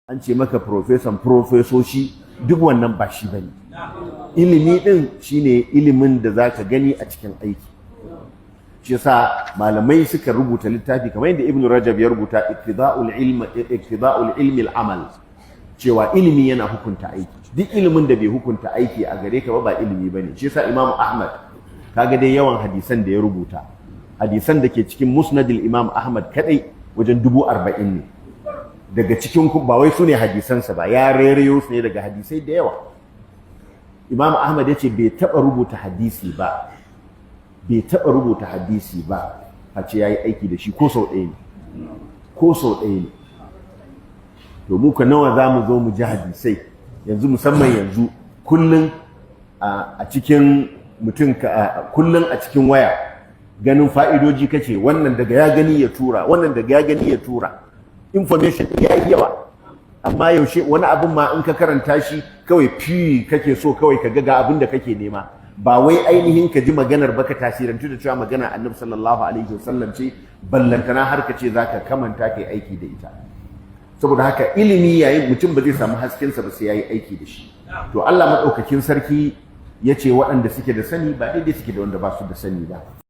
An ce maka profesan profesoshi, duk wannan ba shi bane. Ilimi din shine ilimin da zaka gani a cikin aiki. Shi yasa malamai suka rubuta littafi, kamar yadda Ibn Rajab ya rubuta Iqtida'ul Ilmi al-Amal, cewa ilimi yana hukunta aiki. Duk ilimin da bai hukunta aiki a gare ka ba, ba ilimi bane. Shi yasa Imam Ahmad, kaga dai yawan hadisan da ya rubuta, hadisan da ke cikin Musnadil Imam Ahmad kadai wajen 40,000 ne. Daga cikin, ba wai su ne hadisansa ba, ya rerayo su ne daga hadisai da yawa. Imam Ahmad ya ce bai taɓa rubuta hadisi ba, bai taɓa rubuta hadisi ba face ya yi aiki da shi ko sau ɗaya ne, ko sau ɗaya ne. To mu ka nawa za mu zo mu ji hadisai yanzu, musamman yanzu kullum a cikin mutum, kullum a cikin waya ganin fa'idoji kace, wannan daga ya gani ya tura, wannan daga ya gani ya tura. Information ya yi yawa, amma yaushe wani abin ma in ka karanta shi kawai fi kake so kawai ka ga abin da kake nema, ba wai ainihin ka ji maganar baka tasirantu da cewa magana Annabi sallallahu alaihi wasallam ce, ballantana har ka ce zaka kamanta kai aiki da ita. Saboda haka ilimi, yayin mutum ba zai samu haskensa ba sai yayi aiki da shi. To Allah madaukakin sarki ya ce waɗanda suke da sani ba daidai suke da wanda ba su da sani ba.